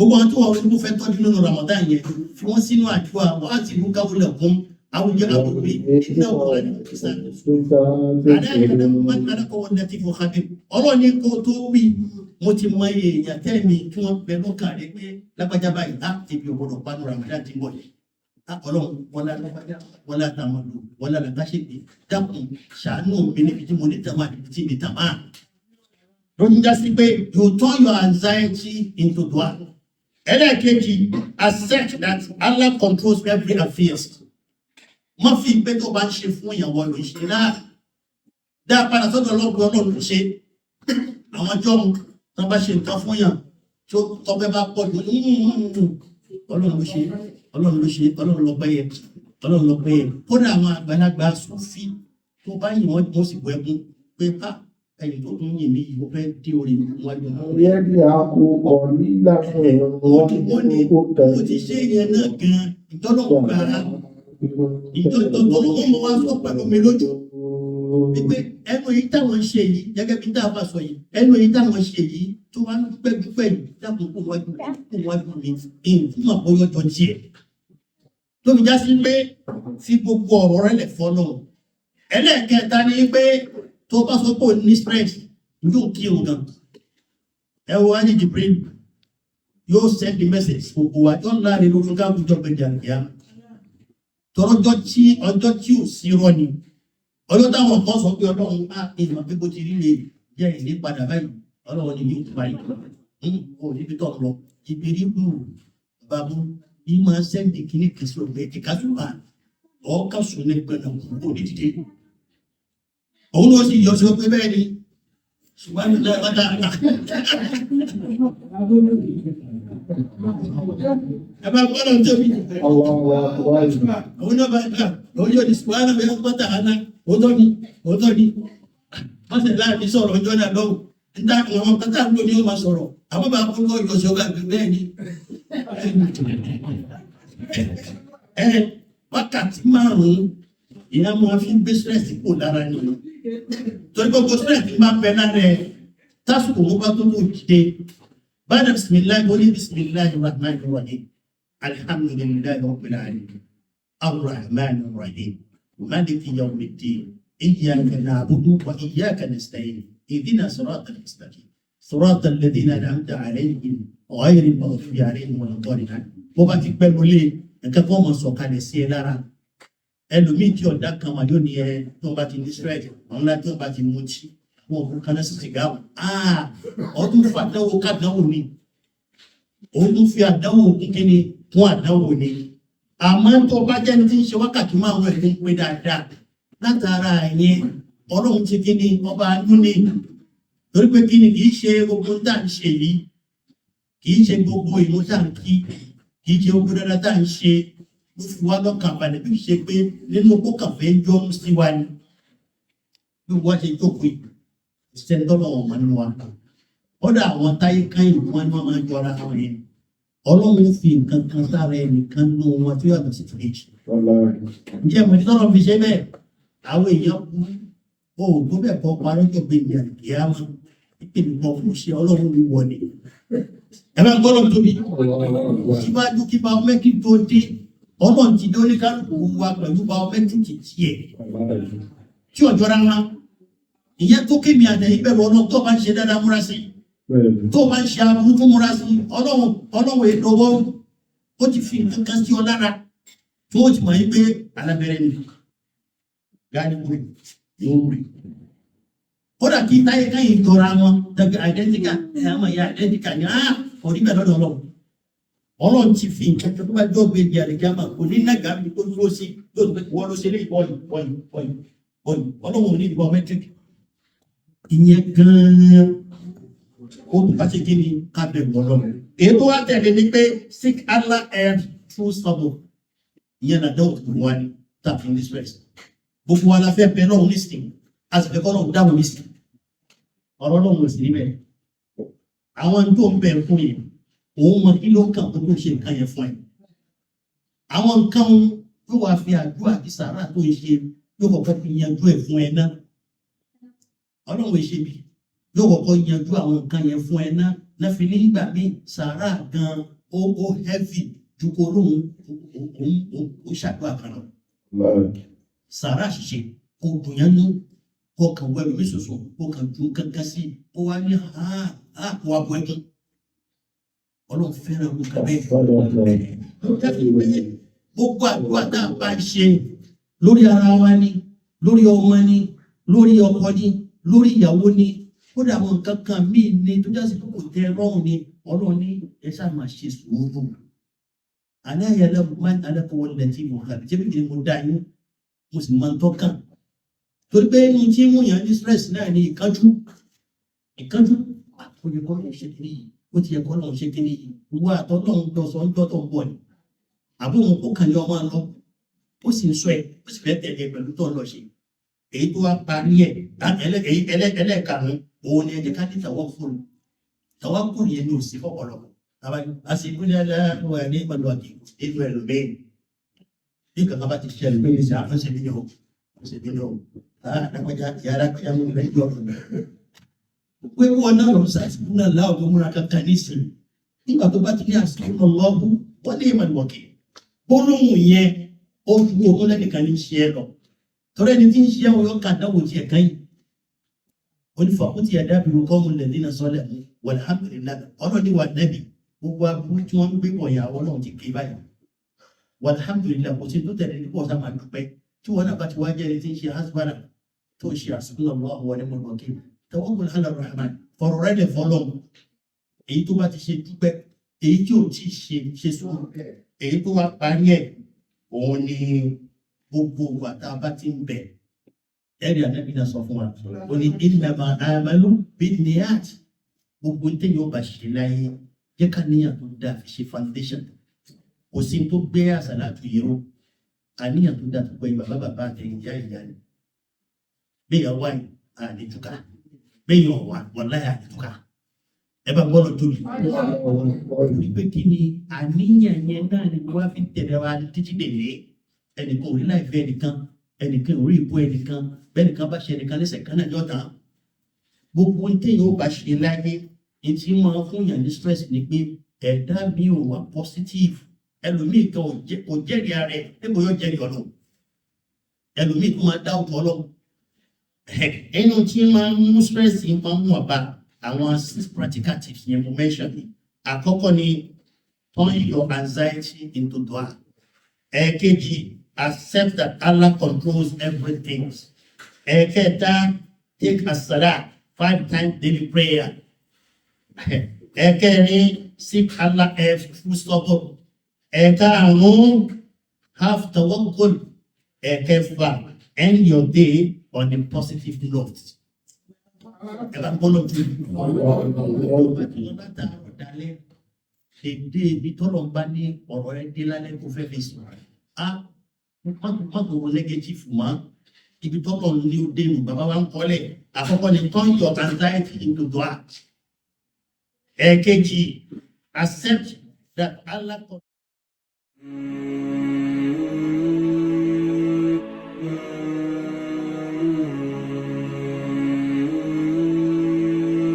Gbogbo àwọn tí wọ́n rí fẹ́ tọ́jú nínú Ramadan yẹn, fi wọ́n sínú àdúrà wọ́n á ti mú káwọlẹ̀ kún àwùjọ àbúrò iná wà ní ìsàn. Ọlọ́run ní kó tó wí, mo ti mọ iye èèyàn tẹ́mi tí wọ́n bẹ lọ́kàn rẹ pé lágbájá báyìí á ti fi ògbọ́dọ̀ panu Ramadan ti ń bọ̀ yìí. Á Ọlọ́run wọlá lágbájá, wọlá tàmọ̀dù, wọlá làkàṣègbè, dákun ṣàánú mi níbi tí mo ní tàmá àti tí mi tàmá. Ló ń já sí pé you turn your anxiety into dua. Ẹlẹ́ẹ̀kejì, accept that Allah controls every affair. Má fi pé tó bá ń ṣe fún ìyàwó ló ń ṣe náà. Dá a padà sọ́dọ̀ ọlọ́gbọ́n, Ọlọ́run ló ṣe. Àwọn ọjọ́ mu tó bá ṣe nǹkan fún yàn tó tọ́pẹ́ bá pọ̀ jù, Ọlọ́run ló ṣe, Ọlọ́run ló ṣe, Ọlọ́run ló pẹ́ yẹ, Ọlọ́run ló pẹ́ yẹ. Kódà àwọn àgbàlagbà Súfí tó bá yìn wọ́n, wọ́n sì bọ́ ẹkún pé bá ẹ̀yìn tó tún yìn mí yìí, ó fẹ́ dé orí mi wájú Ọlọ́run. يضحك قليلا. Wọ́n ní mo ti ṣe yẹn náà gan ìtọ́lọ́wọ́ gbàrà ìtọ́lọ́wọ́ mo wá sọ pẹ̀lú mi lójú wípé ẹnu yìí táwọn ń ṣe yìí, gẹ́gẹ́ bí tá a bá sọ yìí, ẹnu yìí táwọn ń ṣe yìí tó wá ń pẹ́ dúpẹ́ yìí, dákun kó wájú, kó wájú mi ìfún àbóyọjọ tiẹ̀ tó fi já sí pé fi gbogbo ọ̀rọ̀ rẹ̀ lẹ̀ fọ́nà. Ẹlẹ́ẹ̀kẹta ni pé tó bá sọ pé ò ní stress, yóò kírun gan. Ẹ wo wájú Jibril, yóò send the message gbogbo wa yóò láàrin lórí káàkiri gbẹ̀dẹ̀ àgbẹ̀yà tọrọjọ́ tí ọjọ́ tí ò sí rọ ni ọjọ́ táwọn kan sọ pé Ọlọ́run á ìmọ̀ pé bó ti rí lè jẹ́ ìní padà báyìí. Ọlọ́run ni yóò parí ò níbi tó ń lọ. Ìbéèrè kù bàbá yìí máa send kìíní kìí ọ̀gbẹ́ kíkásùbà ọ̀ọ́kà sùn ní gbẹ̀nà kò ní dìde. Òun ló sì yọ sí pé bẹ́ẹ̀ ni, ṣùgbọ́n ní ọ̀dà ẹ bá gbọ́dọ̀ tóbi. Òun náà bá gbà òun yóò di ṣùgbọ́n náà bẹ́ẹ̀ gbọ́dọ̀ àná. Òótọ́ ni, òótọ́ ni. Wọ́n sì láàbí sọ̀rọ̀ ọjọ́ náà lọ́wọ́ níta àwọn kátà ló ní ó máa sọ̀rọ̀ àwọn bá kọ́ lọ́ yọ sí ọgbà bẹ́ẹ̀ ni. Ẹ wákàtí 5 ìyá máa fi ń gbé stress kò lára ni, torí gbogbo stress máa bẹ lára ẹ. Tásìkò wọn bá tó tó dìde bada bisimilahi, wọ́n ní bisimilahi rahman rahim, alhamdulilayi rabbil alamin, arrahman rahim, maliki yawmiddin, iyyaka na'budu wa iyyaka nasta'in, ihdina siratal mustaqim, siratal ladina an'amta alayhim, ghayril maghdubi alayhim waladdallin. Bó bá ti pẹ́ lólé nǹkan kan mọ̀ sọ̀kalẹ̀ sí ẹ lára. Ẹlòmíì tí ọ̀dà kan wà yóò ní ẹ tó bá ti ní stress, àwọn ńlá tó bá ti mutí, wọn ò kún kaná sí sìgá. Ọdún fàdánwò kàdánwò ni òun tún fi àdánwò kún kíni kún àdánwò ni. Àmọ́ tó bá jẹ́ni tí ń ṣe wákàtí 5 ẹ̀ tó ń pé dáadáa látara yẹn, Ọlọ́run ti kíni ọba anú ni. Torí pé kíni, kì í ṣe gbogbo tá à ń ṣe yìí, kì í ṣe gbogbo ìmú tá à ń kí, kì í ṣe gbogbo dáadáa tá à ń ṣe ló fi wá lọ́kàn balẹ̀. Bí ṣe pé nínú kó kàn fẹ́ yọ́nú sí wa ni. Bí wọ́n ṣe jókòó yìí, ìṣẹ́ńtọ́lọ̀ wọn mọ̀ nínú wa. Kódà àwọn táyé káyìn wọn ni wọ́n máa ń jọra wọn yẹn, Ọlọ́run fi nǹkan kan sára ẹnìkan nínú wọn tí ó yàtọ̀ sí tìkejì. Ǹjẹ́ mo ti tọ́lọ́ fi ṣe bẹ́ẹ̀? Àwọn èèyàn kú o ò tó bẹ́ẹ̀ kọ́ parọ́ tó gbé ìyá ìyá wọn ìpinnu kan fún ṣe Ọlọ́run ní wọ ni. Ẹ bá gbọ́dọ̀ tóbi síwájú kí biometric tó dé, Ọlọ́run ti dé oníkálukú wa pẹ̀lú biometric tiẹ̀ tí ọjọ́ rárá. Ìyẹn tó kémi àtẹ̀yìn bẹ̀rù Ọlọ́run. Tó bá ń ṣe dáadáa, múra sí. Tó bá ń ṣe aburú tó múra sí. Ọlọ́run, Ọlọ́run ètò ọwọ́ ó ti fi nǹkan kan sí ọ lára tó o ti mọ̀ yín pé alábẹ́rẹ́ ni gani wí yóò rí. Kódà kí táyé káyìn jọra wọn tàbí identical ẹ̀ àmọ́ ìyá identical ni kò rí bẹ́ẹ̀ lọ́dọ̀ Ọlọ́run. Ọlọ́run ti fi nǹkan tó bá jọ́ gbé di àlejàmà kò ní nàgà mi tó dúró sí yóò tó pé wọ́n ló ṣe lé bọ́ọ̀lù bọ́ọ̀lù bọ́ọ̀lù bọ́ọ̀lù. Ọlọ́run ò ní biometric ìyẹn gan-an. Ó tó bá ṣe kí ni ká bẹ̀rù Ọlọ́run. Èyí tó wá tẹ̀lé ni pé seek Allah help through sabr. Ìyẹn náà dẹ́wọ̀ tó wá ní tàbí ní stress. Gbogbo wa la fẹ́ bẹ lọ́hùn nísìnyí, a sì fẹ́ kọ́ lọ́hùn dáhùn nísìnyí. Ọ̀rọ̀ Ọlọ́run ò sì níbẹ̀. Àwọn tó ń bẹ̀ fún yìí, òun mọ kí ló kàn kó tó ṣe nǹkan yẹn fún ẹ. Àwọn nǹkan yóò wá fi àdúrà àti sàárà tó ń ṣe, yóò kọ́kọ́ fi yanjú ẹ̀ fún ẹ náà. Ọlọ́run ò ṣe bí yóò kọ́kọ́ yanjú àwọn nǹkan yẹn fún ẹ náà. Náà fi nígbà míì, sàárà gan ó heavy ju kó lóun òun ó ṣàdúrà kan lọ. Sàárà ṣiṣe kò dùn yẹn nú, kó kàn wọ ẹlòmíì ṣoṣo, kó kàn ju kankan sí, kó wá ní ha ha, kó wá bọ ẹkún. Ọlọ́run fẹ́ràn ọdún kan bẹ́ẹ̀. Ló jẹ́ pé gbogbo àdúrà tá a bá ń ṣe lórí ara wa ni, lórí ọmọ ni, lórí ọkọ ni, lórí ìyàwó ni, kódà àwọn nǹkan kan míì ni tó jásí pé kò tẹ́ lọ́rùn ni, Ọlọ́run ní ẹ ṣáà máa ṣe sùúrù. Aláyàlá máa ń alákọ̀wọ́ lẹ́tí mọ̀ àbí jẹ́ bí mo dá yín, mo sì máa ń tọ́kàn, torí pé inú tí mú yàn ní stress náà ni ìkánjú. Ìkánjú, ó yẹ kọ́ lóun ṣe kíní yìí, ó ti yẹ kọ́ lóun ṣe kíní yìí. Ìwọ àtọ́lọ́run jọ sọ ń jọ́ tó ń bọ̀ ni, àbó òun kó kàn ní ọmọ lọ, ó sì ń sọ ẹ, ó sì fẹ́ tẹ̀lé pẹ̀lú tó ń lọ ṣe. Èyí tó wá parí ẹ̀, èyí ẹlẹ́ẹ̀karùn-ún, òun ni ẹ jẹ́ ká ní tawakkul. Tawakkul yẹn ní òsì fọ́pọ̀lọpọ̀. Àsìkò ní ìpàdé inú ẹlòmíì, bí kankan bá ti ṣẹlẹ̀ pé ní sè àfẹsẹ̀ mi ni o, àfẹsẹ̀ mi ni o, lágbájá ìyá lágbájá mú mi lẹ́jọ́ pé wọn náà lọ sàṣìkò náà láwùjọ múra kankan nísìnyí. Nígbà tó bá ti ní àsìkò lọ́hùn wọ́n ní ìmọ̀ ìwọ̀kì gbólóhùn yẹn, ó ju owó lẹ́nìkan ní ṣe é lọ, torí ẹni tí ń ṣe ẹ̀wọ̀n yóò kà dáwò tiẹ̀ kan yìí. Onífàkútì ẹ̀dá bí kọ́ mu lẹ̀ nínú sọ́lẹ̀ mú, walhamdulillah. Ọlọ́ni wà nẹ́bì, gbogbo aburú tí wọ́n ń gbé pọ̀ yà, Ọlọ́run ti gbé báyìí, walhamdulillah. Kò sí tó tẹ̀lé ní pọ̀ sá máa dúpẹ́. Tí wọ́n náà bá ti wá jẹ́ ẹni tí ń ṣe hasbana, tó ń ṣe hasbunallahu wa ni'mal wakil, tawakkul ala rahman, fọ̀rọ̀ rẹ̀ lẹ̀ fọlọ́n. Èyí tó bá ti ṣe, dúpẹ́. Èyí tí ò tí ṣe, ṣe sùúrù. Èyí tó wá parí ẹ̀, òun ni gbogbo wa tá a bá ti ń bẹ̀, ẹ̀rí ànábì náà sọ fún wa, ó ní innama a'malu binniyat. Gbogbo ní téèyàn bá ṣe láyé, jẹ́ ká níyàn tó dáa fi ṣe foundation. Kò sí tó gbé àsàlátù yìí ró, àníyàn tó dáa tó gbẹ̀yìn bàbá bàbá àtẹ̀yìn ìyá ìyá ni. Béèyàn wáyé àlejùká, béèyàn wà wàláyà àlejùká. Ẹ bá gbọ́dọ̀ tóbi wípé kí ni àníyàn yẹn náà ni wọ́n fi tẹ̀lé wa títí dèlé. Ẹnìkan ò rí láìfẹ́ ẹnìkan, ẹnìkan ò rí ìbú ẹnìkan, bẹ́ẹ̀nìkan bá ṣe ẹnìkan lẹ́sẹ̀ kan náà yọ̀tàn. Gbogbo ohun téèyàn ó bá ṣe láyé, ní tí máa fún yàn ní stress ni pé ẹ̀dá mi ò wà positive. Ẹlòmíì kan kò jẹ́rìí ara ẹ̀ níbo yóò jẹ́rìí Ọlọ́run. Ẹlòmíì tó máa dá òtún Ọlọ́run. Ẹnu tí máa ń mú stress yìí máa ń mú ọba. Àwọn six practical tips yẹn mo mention ni. Àkọ́kọ́ ni turn your anxiety into dua. Ẹ̀ẹ̀kejì, accept that Allah controls everything. Ẹ̀ẹ̀kẹta, take as-salah, five times daily prayer. Ẹ̀ẹ̀kẹrin, seek Allah help through sabr. Ẹ̀ẹ̀karùn-ún, have tawakkul. Ẹ̀ẹ̀kẹfà, end your day on a positive note. Ẹ bá gbọ́dọ̀ tó látàárọ̀ dalẹ́, dèdè ibi tọ́lọ̀ ń bá ní ọ̀rọ̀ rẹ dé lálẹ́ kó fẹ́ fi sùn, á má tó wo negative mọ́. Ibi tọ́lọ̀ ní ó dénú bàbá wa ń kọ́lẹ̀. Àkọ́kọ́ ni turn your anxiety into dua. Ẹ̀ẹ̀kejì, accept that Allah.